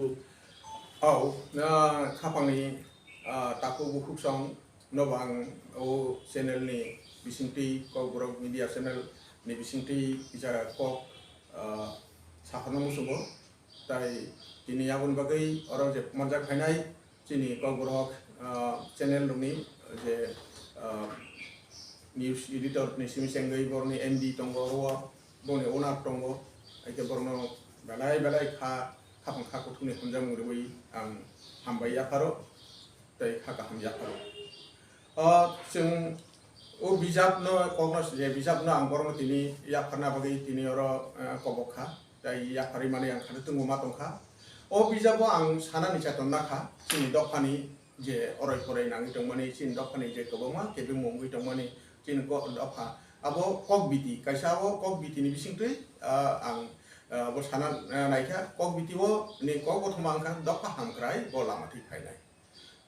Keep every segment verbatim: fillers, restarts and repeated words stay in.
Hao, ah, khapangni, ah, takhuk bukhuk song nobo ang o channel ni bisingtwi, Kokborok Media Channel ni bisingtwi kisa kok, ah, saphano muchungo. Tai tini aboni bagwi oro je manjak phainai chini Kokborok, ah, channel rokni je, ah, news editor ni simi chengwi borokni M D tongo oro, borokni owner tongo, haikhe borokno belai belai kha, khapang kha kuthukni hamjakmung rwui ang hambai yapharo tei kha kaham yapharo. O chwng o bijapno kokno je bijapno ang borokno tini yapharna bagwi tini oro, eh, kobok kha, tei yapharwi manwi ang khato tungbo ma tongkha. O bijabo ang sanani cheton nakha chini dophani je orai porai nangwi tongmani, chini dophani je kwbangma kebengmung wngwi tongmani chini ko-, dopha. Abo kok biti, kaisa abo kok biti ni bisingtwi, ah, ang, ah, bo sana, ah, naikha, kok biti o ni kok bo thoma wngkha dopha hamkrai bo lama thwi phainai.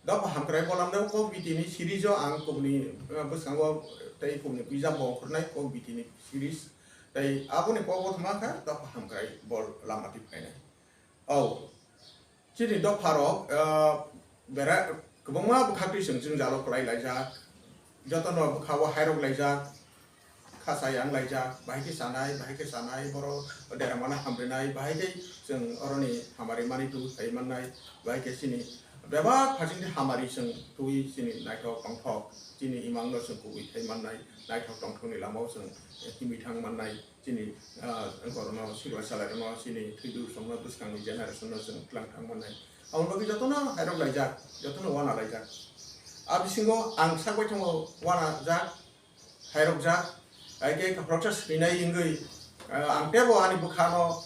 Dopha hamkrai bo lamdao kok biti ni series o ang kubuni, ah, bwskango tei kubuni bijap bo ongkhornai kok biti ni series. Tei aboni kok bo thoma wngkha dopha hamkrai bo lama thwi phainai. O, chini dopharok, ah, bera-, kwbangma bwkhaktwi chwng jwngjalo kwlai laijak, jotono bwkhao hairok laijak, kha chayang laijak, bahai khe chanai, bahai khe chanai, borok deramano hamrinai, bahai khe chwng oroni hamari mani tubui phai mannai, bahai khe chini bebak phaisingni hamari chwng tubui chini naithok tongthok, chini imangno chwng kubui thai mannai, naithok tongthokni lamao chwng himwi thang mannai. Chini, ah, borokno sikla salairokno chini thwidu songno bwskangni generation no chwng tlang thang mannai. Aboni bagwi jotono hairok laijak, jotono wana laijak. A bisingo ang sak baithongo wana jak, hairok jak, hai khe khoroksa swinai wngwi, ah, ang teibo ani bwkhano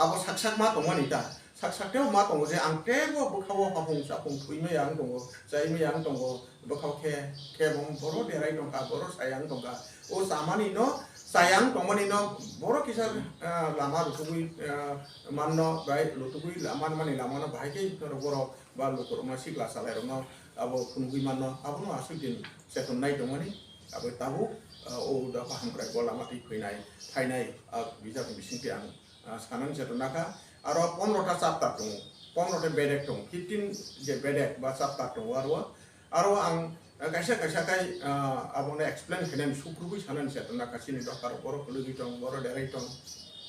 abo sak sak ma tongmani ta. Sak sak teibo ma tongo je ang teibo bwkhao hapung sapung thwimaya wng tongo, chaimaya wng tongo, bwkhao khe, khe bo borok derai tongkha, borok chaya wng tongkha. O chamani no, chaya wng tongmani no borok kisa, ah, lama rutugwi, ah, manno, bai rutugwi la-, manmani lama no bahai khe norok borok ba lukurokno sikla salairokno abo phunugwi manno, abono aswk din cheton nai tongmani, abo tabuk, ah, o dopha hamkrai bo lama twi phainai, phainai, ah, bijapni bisingtwi ang ah, sanani cheto nakha. Aro pondro ta chapter tongo, pondro ta bedek tongo, fifteen je bedek ba chapter tongo aro. Aro ang, ah, kaisa kaisa khai, ah, abono explain khainani sukrubui sanani cheto nakha, chini dopharok borok kwlwgwi tong, borok derai tong.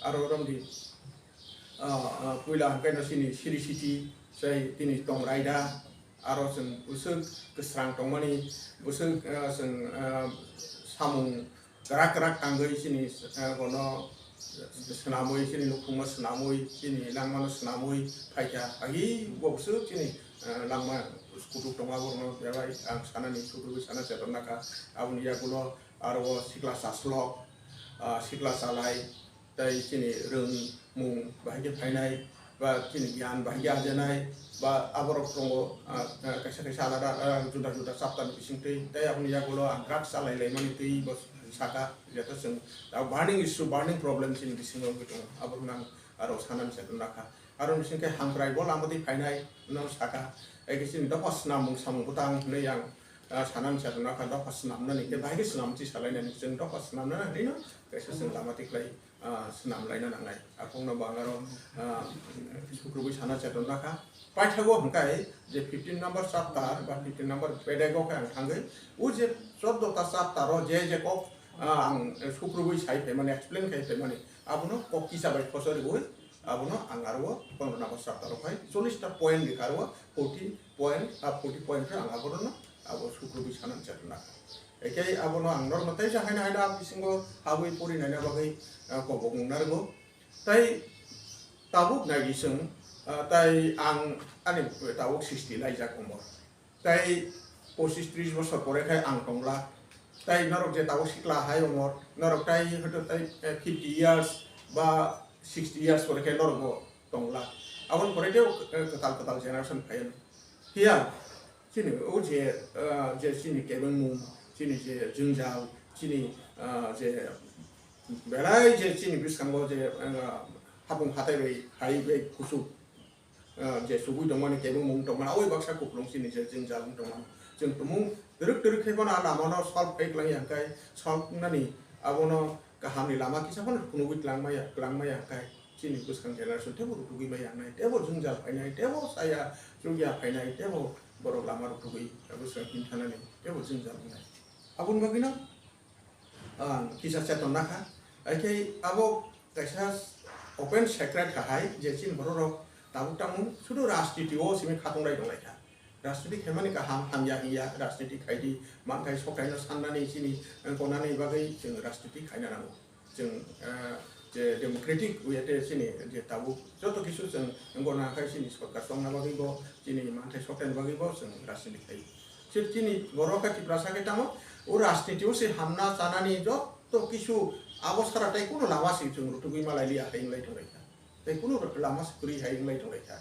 Aro romdi, ah, ah, puila hwnkhe no chini Sri Siti, sai tini tong raida, aro chwng bwswk kwsrang tongmani, bwswk, ah, chwng, ah, samung kwrak kwrak tangwi chini, eh, bono swnamwi, chini nukhungno swnamwi, chini langmano swnamwi phaikha. Agi bo bwswk chini, eh, langma kutuk tongma borokno belai ang sanani sukrubui sana cheton nakha. Aboni yagulo aro o sikla chaslok, ah, sikla chalai, tei chini rwngmung bahai khe phainai, ba chini giyan bahai khe ajenai, ba aborok tongo, ah, ah, kaisa kaisa alada, ah, juda juda chapter ni bisingtwi, tei aboni yagulo ang drugs chalai laimani twi bo saka, jeto chwng, ah, burning issue, burning problem chini bisingo wngwi tongo, aborokno ang aro sanani cheton nakha. Aro bisingkhe hamkrai bo lama twi phainai no saka, eke chini dopha swnam mung samung bwtang hwnwi ang, ah, sanani cheton nakha, dopha swnamnani khe bahai khe swnam twi salainani, chwng dopha swnamnani hwnwi no kaisa chwng lama twi khlai ah, swnam laina nangnai. Akhungno bo ang aro, ah, sukrubui sana cheton nakha. Paithago hwnkhe je fifteen number chapter ba fifteen number bedego khe ang thangwi, o je choddo ta chapter o je je kok, ah, ang sukrubui sai phaimani, explain khai phaimani, abono kok kisa bai khoso riui, abono ang aro pondro number chapter o khai chollish ta point rikha aro forty point, ah, forty point khe ang abono abo sukrubui sana cheton nakha. Ekhai abono ang norokno teisa haino haino a bisingo habwi pori naina bagwi, ah, kobok nung narwgo. Tai tabuk nai di chwng, ah, tai ang ani tabuk sixty laijak umor. Tai pochis tris bosor pore khai ang tongla. Tai norok je tabuk sikla hai umor, norok tai hoito tai, eh, fifty years ba sixty years pore khai norok bo tongla. Aboni pore tei, eh, kwtal kwtal generation phai. Phiya chini o je, ah, je chini kebengmung, chini je jwngjal, chini, ah, je belai je chini bwskango je, ah, hapung hatai bai, hai bai kuchuk, ah, je chugui tongmani, kebengmung tongmani, aboni baksa kupulung chini je jwngjal wng tongmani. Chwng tumung twrwk twrwk khe bono a lamano solve khai kwlangya hwnkhe, solve wngnani abono kahamni lama kisa phano phunugui twlangmaya, twlangmaya hwnkhe. Chini bwskang generation teibo rutugwi maya wngnai, teibo jwngjal phainai, teibo saya chukya phainai, teibo borok lama rutugwi bwskang himthanani teibo jwngjal wngnai. Aboni bagwino ang kisa cheton nakha. Haikhe abo kaisa open secret kha hai je chini borok rok tabuk tamo sudu rajniti o simi khatung lai tonglaikha. Rajniti khaimani kaham hamya hiya, rajniti khaidi, manthai sokthai no sannani chini, eh, konani bagwi chwng rajniti khaina nango. Chwng, eh, je democratic way te chini je tabuk joto kisu chwng gona khai chini sorkar chongna bagwi bo, chini manthai sokthai ni bagwi bo chwng rajniti khai. Chini borok khe Tiprasa khe tamo o rajniti o se hamna chanani joto kisu abo sara tei kunu lama se chwng rutugwi malai liya hai wnglai tonglaikha. Tei kunu lama se kwrwi hai wnglai tonglaikha.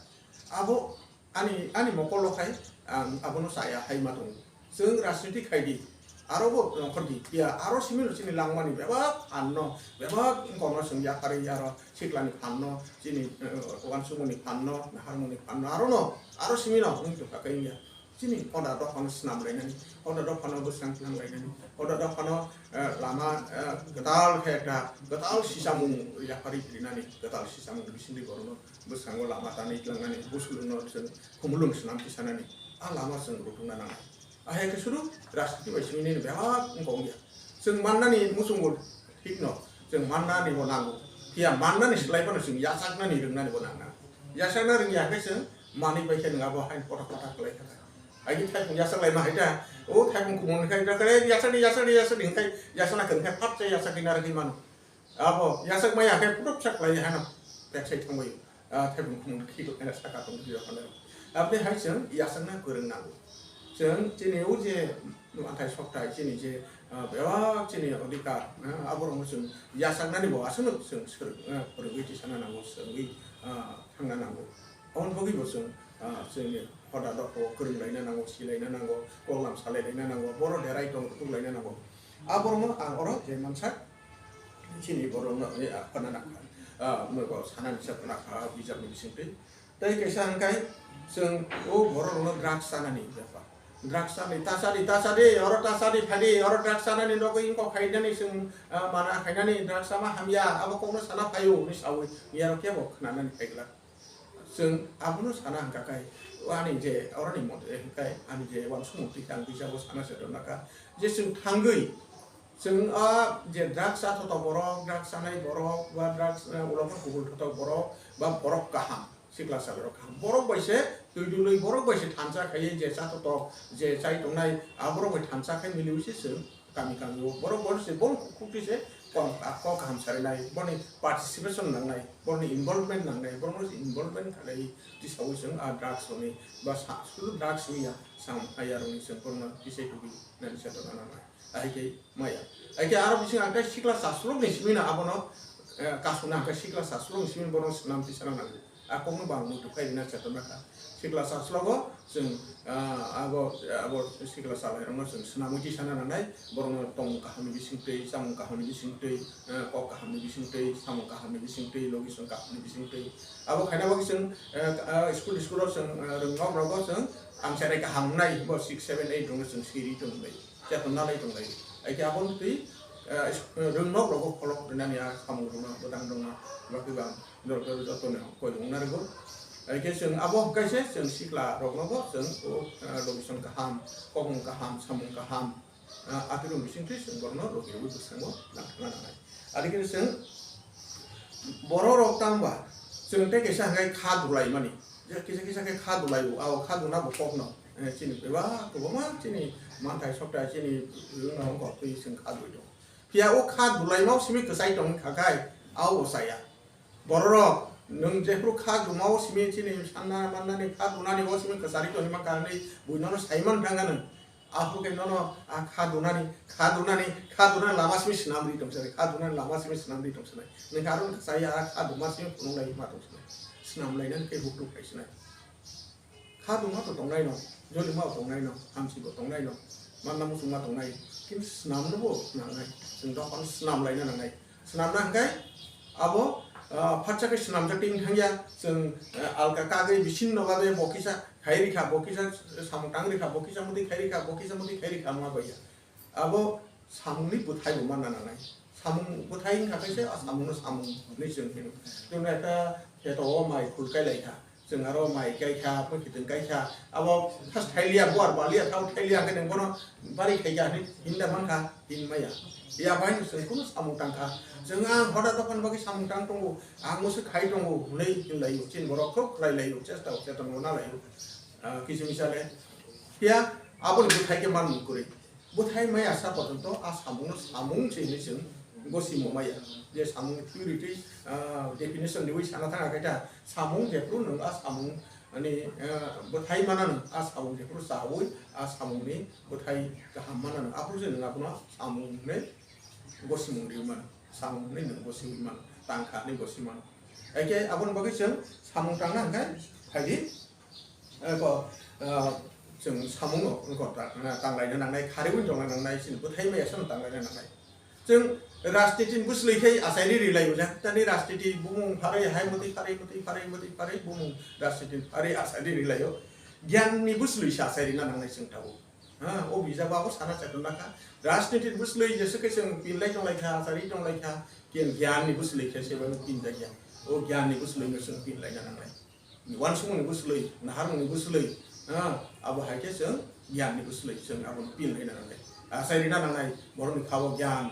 Abo ani, ani mokol o khai ang abono chaya hai ma tongo. Chwng rajniti khai di, aro bo nongkhor di, phiya aro simi no chini langmani bebak phan no, bebak wngkok no chwng yapharwi aro siklani phan no, chini, eh, uansukmani phan no, naharmani phan no, aro no, aro simi no wng tongkha khe wngya. Chini hoda dophano swnam lainani, hoda dophano bwsang tlang lainani, hoda dophano, eh, lama, eh, kwtal khe ekta kwtal sisamung yapharwi rinani, kwtal sisamung bisingtwi borokno bwskango lama tanwi tlangnani, busulungno chwng khumulwng swnam tisanani, a lama chwng rwtwngna nangnai. Ahai khe suru rajniti bai simi nini bebak wngkha wngya. Chwng mannani muchungo thikno, chwng mannani bo nango. Phiya mannani slai phano chwng yachaknani rwngnani bo nang nango. Yachakna rwngya khe chwng manwi bai khe nwng abo haino kothok kothok khlai kha. Aini thaipung yachaklai ma hai da. O thaipung kumung ni khai da khe yachakdi, yachakdi, yachakdi hwn khai yachakna kwrwng khe phat chai yachakdi narwgwi mano. Abo yachak maya khe phutok sak lai hano peksai thangbai. Ah, thaibung khumung khik lai saka tong di hano. Aboni hai chwng yachakna kwrwng nango. Chwng chini o je manthai sokthai chini je, ah, bebak chini odhikar, ah, aborokno chwng yachaknani bo aswkno chwng swrwng, ah, phwrwngwi tisana nango, swrwngwi, ah, thangna nango. Aboni bagwi bo chwng, ah, chwngni hoda dophao kwrwng laina nango, si laina nango, koklam salai laina nango, borok derai tong rwtuk laina nango. A borokno ang oro je mansak chini borokno, eh, ah, khwna nakha, ah, mui bo sanani se khwna kha, ah, bijapni bisingtwi. Tei kaisa hwnkhe chwng o borok rokno drugs chanani bepar. Drugs chanai, ta chadi, ta chadi, oro ta chadi, phaidi, oro drugs chanani nogwi wngkok khainani chwng, ah, mana khainani drugs chama hamya, abo kokno sana phaio hwnwi saui miyarok kebo khwnanani phaiglak. Chwng abono sana hwnkha khe, o ani je oroni mote hwnkhe ani je uansukmung twi ang kisa bo sana se tongna kha je chwng thangwi chwng a je drugs chathotok borok, drugs chanai borok ba drugs, eh, ulo khe kubul thotok borok ba borok kaham, sikla sabai rok kaham, borok bai se twi dului borok bai se thansa khaiwi je chathotok je chai tongnai a borok bai thansa khai miliwi se chwng kami kami o borok borok se borok khukti se kok, kok kaham sarinai, borokni participation nangnai, borokni involvement nangnai, borokno se involvement khalai tisaui chwng a drugs rokni ba sa-, sudu drugs wngya sam aya rokni chwng borokno tisai tubui nani se tongna nangnai. Ahai khe maya. Ahai khe aro bising ang tei sikla chasulokni simi no abono, eh, kasuna hwnkhe sikla chasulokni simi borokno swnam tisana nango. A kokno bo ang muitu khai rina cheto nakha. Sikla saslogo chwng, ah, abo, abo sikla salairokno chwng swnamwi tisana nangnai. Borokno tongmung kahamni bisingtwi, chamung kahamni bisingtwi, ah, kok kahamni bisingtwi, samung kahamni bisingtwi, location kahamni bisingtwi. Abo khaina bagwi chwng, ah, ah, school, school-o chwng, ah, rwngnok rogo chwng ang cherai kaham wngnai, bo six, seven, eight rokno chwng siri tongmani. Cheto nalai tonglai. Haikhe aboni twi, ah, is-, rwngnok rogo pholok rinani a samung rwngno bwtang rwngno bagwi bang. Dol dol joto no koi wng narigo. Haikhe chwng abo hwnkhe se chwng sikla rokno bo chwng o, ah, location kaham, kokmung kaham, samung kaham, ah, akhirok bisingtwi chwng borokno rogi rogwi bwskango nang thangna nangnai. Adikhe chwng borok rok tangba chwng tei kaisa hwnkhe kha dulai mani. Je kisa kisa khe kha dulai o, abo kha duna bo kokno, eh, chini bebak kwbangma chini manthai sokthai chini rwngno wngkha twi chwng kha dulai tongo. Phiya o kha dulaima o simi kwchai tongwi kha khai, abo bo chaya. Bororok, nwng jephru kha duma o simi chini sanna mannani kha dunani o simi kwchari tongima karwi buinono saiman thangano. Aphuru khe nono a kha dunani, kha dunani, kha dunani lama simi swnam ri tongsanai, kha dunani lama simi swnam ri tongsanai. Nwng khe aro kwchai a kha duma simi phunuk lai ma tongsanai. Swnam lainani khe bukthuk phaisinai. Kha duma to tongnai no, jolima bo tongnai no, hamsi bo tongnai no, manna muchungma tongnai, kintu swnamno bo nangnai, chwng dophano swnam laina nangnai. Swnamna hwnkhe abo, ah, phatsa khe swnamjak twi thangya, chwng, ah, alka kagwi bisinno bagwi bo kisa khai rikha, bo kisa samung tang rikha, bo kisa muti khai rikha, bo kisa muti khai rikha wngma baiya. Abo samungni bwthai bo manna nangnai. Samung bwthai wngkha khe se, a samung no samung hinwi chwng hino. Chwng ekta kheto o mai khul kai lai kha, chwng aro mai kai kha, muikhwtwng kai kha, abo thas thai liya, buar ba liya, thao thai liya, hwnkhe nwng bono bari khai kha hinwi hinda man kha, hin maya. Ya bai no chwng kunu samung tang kha. Chwng ang hoda dophani bagwi samung tang tongo, ang musu khai tongo hinwi hinlai o, chini borok khub khlai lai o, chesta o, cheton o na lai o. Ah, kisu misa le. Phiya aboni bwthai khe man kwrwi. Bwthai maya sa porjonto a samungno samung se hinwi chwng gosimo maya. Je samungni theory twi, ah, definition riwi sana thang khe ta samung jephru nwng a samung ani, ah, bwthai mana nwng a samung jephru chawi a samungni bwthai kaham mana nwng aphuru se nwng abono samung hinwi gosimung riwi mano. Samung hinwi nwng gosiwi mano. Tangkha hinwi gosi mano. Haikhe aboni bagwi chwng samung tangna hwnkhe phaidi. Eko, ah, chwng samungo wngkha ta-, tanglaina nangnai, kharwi tongna nangnai, chini bwthai maya sano tanglaina nangnai. Chwng rajniti ni bwswlwi khai achairi ri laio, jatani rajniti bumung pharwi, hai mwtwi pharwi, mwtwi pharwi, mwtwi pharwi, bumung rajniti pharwi achairi ri laio. Gyan ni bwswlwi se achairina nangnai chwng tabuk. Ha, o bijabo abo sana chaiton nakha. Rajniti ni bwswlwi jesa khe chwng pinlai tonglaikha, achairi tonglaikha, gyan, gyan ni bwswlwi khe se bai pinjakya. O gyan ni bwswlwi no chwng pinlaina nangnai. Uansukmungni bwswlwi, naharmungni bwswlwi, ha, abo hai khe chwng gyanni bwswlwi chwng abono pin rwna nangnai. Achairina nangnai, borokni kha-o gyan,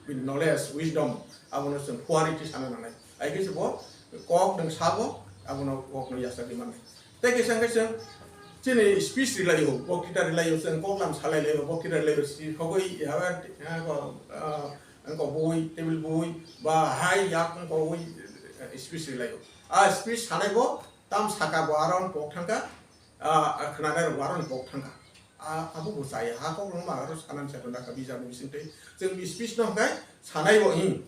bini knowledge, wisdom, abono chwng phuarwi twi sana nangnai. Hai khe se bo kok nwng sabo, abono kokno yachakwi mannai. Tei kaisa hwnkhe chwng chini speech rwlaio, boktita rwlaio, chwng koklam salai laio, boktita rwlaio, si khogwi, ya, ya, ko, ah, wngkha bui, table bui, ba hai yak wngkha bui, eh, speech rwlaio. A speech sanai bo tam saka bo aro pok thangkha, ah, khwnanai rok bo aro pok thangkha. A, abo bo chaya, ha kok rok ma aro sanani chaiton dakha bijapni bisingtwi. Chwng speech no hwnkhe sanai bo, hi,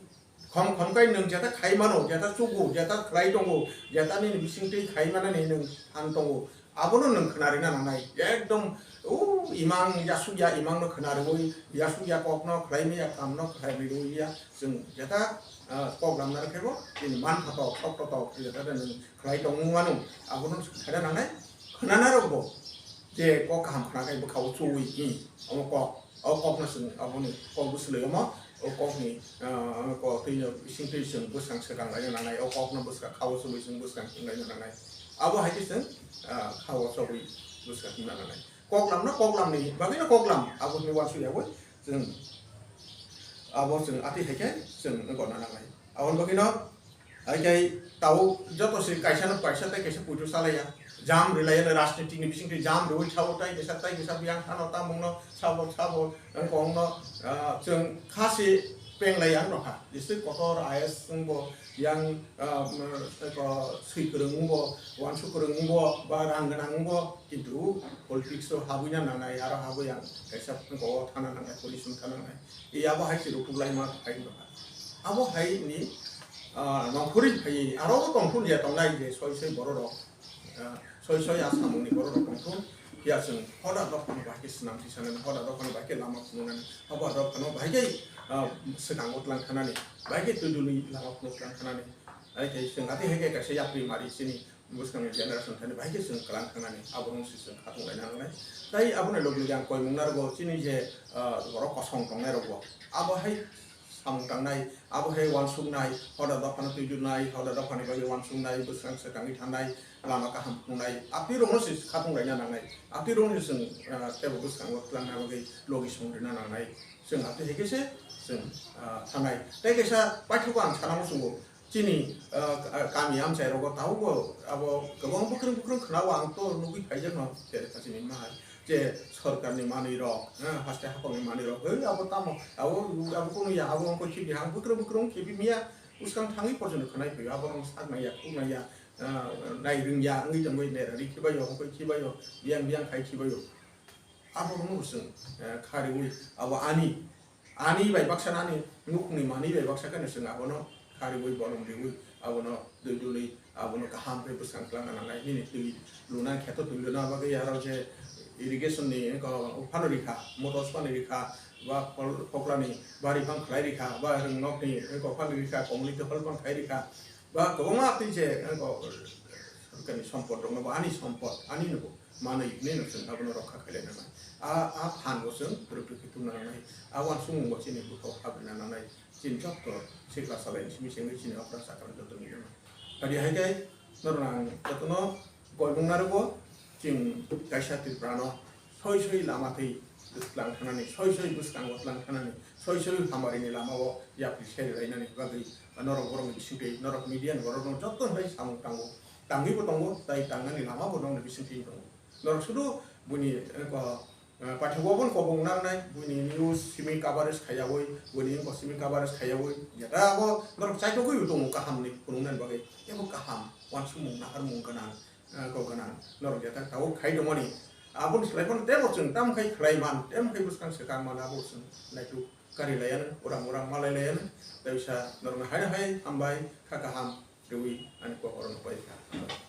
khom khom kai nwng jeta khai mano, jeta chugo, jeta khlai tongo, jeta nini bisingtwi khai manani nwng phan tongo. Abono nwng khwnarina nangnai, ekdom, o, imang yasukya, imangno khwnariwi, yasukya kokno khlaimaya, kamno khlairwi ya, chwng jeta, ah, kok lamna rwkhe bo, chini man phatok, sok phatok, jeta nwng khlai tongmung mano, abono chwng khaina nangnai, khwnanarokbo, je kok kaham khwnakhai bwkha-o chuwi, hi, omo kok. O kokno chwng aboni kok bwswlwi omo, o kokni, ah, kok twi no bising twi chwng bwskang swkang laina nangnai, o kokno bwskang kha-o chobwi chwng bwskang himlaina nangnai. Abo hai khe chwng, ah, kha-o chobwi bwskang himna nangnai. Koklam no koklam ni bagwi no koklam, aboni uansuk yawi chwng abo chwng atwi hai khe chwng gonna nangnai. Aboni bagwi no Hai khe tabuk joto se kaisa no kaisa tei kaisa puitu salaiya. Jam rwlaiya no rajniti ni bisingtwi jam rwui sao tai kisa tai kisa biyang thano tamungno sabo sabo wngkha wngno, ah, chwng kha se penglaiya wngno kha. Jese kotor I A S wngbo yang, ah, ko swi kwrwng wngbo, uansuk kwrwng wngbo, ba rang gwnang wngbo, kintu politics o habwina nangnai, aro habwi ang kaisa wngkha o thana nangnai, police wng thana nangnai. Iyabo hai se ruphuk laima hai wngno kha. Abo hai ni, ah, nongkhorwi phaiwi aro tongphuru ya tongnai je soi soi borok rok, ah, soi soi a samung ni borok rok tongphuru ya chwng hoda dophano bahai khe swnam si sanani, hoda dophano bahai khe lama phunuknani, hoda dophano bahai khe, ah, swkango tlang thanani, bahai khe twi duli lama phunuk tlang thanani, hai khe chwng atwi hai khe kaisa yapri mari chini bwskangni generation thani bahai khe chwng kwlang thangnani, abo rong se chwng khatung laina nangnai. Tai aboni logi logi ang koimung narwgo chini je, ah, borok kosong tongnai rokbo abo hai samung tangnai, abo hai uansuknai, hoda dophano twi dunai, hoda dophani bagwi uansuknai, bwskang swkangwi thanai, lama kaham phunuknai, atwi rokno se khatung laina nangnai, atwi rokno se chwng, ah, teibo bwskango twlangna bagwi logi song rwna nangnai. Chwng atwi hai khe se chwng, ah, thangnai. Tai kaisa paithago ang sana muchungo. Chini, ah, ka-, kami amchai rogo tabukbo abo kwbang bwkrwng bwkrwng khwnao, ang to nugwi phaijakno, je chini ma hai je sorkarni manwi rok, ha, haste haphangni manwi rok, hei abo tamo, abo, abo kunu ya, abo wngkha khibi, ang bwkrwng bwkrwng khibi miya, bwskang thangwi porjonto khwnai phaio, abo rok sak naiya, khuk naiya, ah, nai rwngya wngwi tongwi nera ri khibaio, wngkha khibaio, biyang biyang khai khibaio. Abo rokno bo chwng, eh, kha riwi abo ani, ani bai baksa ani nukhungni manwi bai baksa kheno chwng abono kha riwi bolong riwi abono twi duli abono kaham khe bwskang twlangna nangnai. Nini twi luna kheto twi luna bagwi aro je irrigation ni eko phano rikha, motors phano rikha, ba phol-, phoklani bari phang khlai rikha, ba rwng nokni eko phano rikha, community hall phang khai rikha, ba kwbangma twi je eko Kani sompot rokno bo ani sompot, ani no bo manwi hinwi no chwng abono rokha khailai nangnai. A, a phan bo chwng rwtwi khe tubna nangnai. A uansukmung bo chini bukhuk habri nangnai. Chini jotto sikla salai simi sengwi chini okra chakra jotto ni nangnai. Tadi hai khe norok ang jotono koibung narwgo chwng kaisa Tripura no soi soi lama twi twlang thanani, soi soi bwskango twlang thanani, soi soi hamari ni lama o yapri seri lainani bagwi norok borok ni bisingtwi norok media ni borok no jotto hai samung tango. Tangwi bo tongo, tai tangnani lama bo nokni bisingtwi tongo. Norok sudu buini, eh, ko, eh, paithak bo bono kobong nangnai, buini news simi coverage khaiyawi, buini wngkok simi coverage khaiyawi, jeta abo norok chaitogwi bo tongo kaham ni phunuknani bagwi, ebo kaham, uansukmung naharmung gwnang, eh, kok gwnang, norok jeta tabuk khai tongmani, aboni slai phano teibo chwng tamo khai khlai man, tamo khai bwskang swkang man, abo chwng naituk kari laiya nang, uram uram malai laiya nang, tei bisa norokno hai hai hambai kha kaham. Twi ani kok oro no pai kha.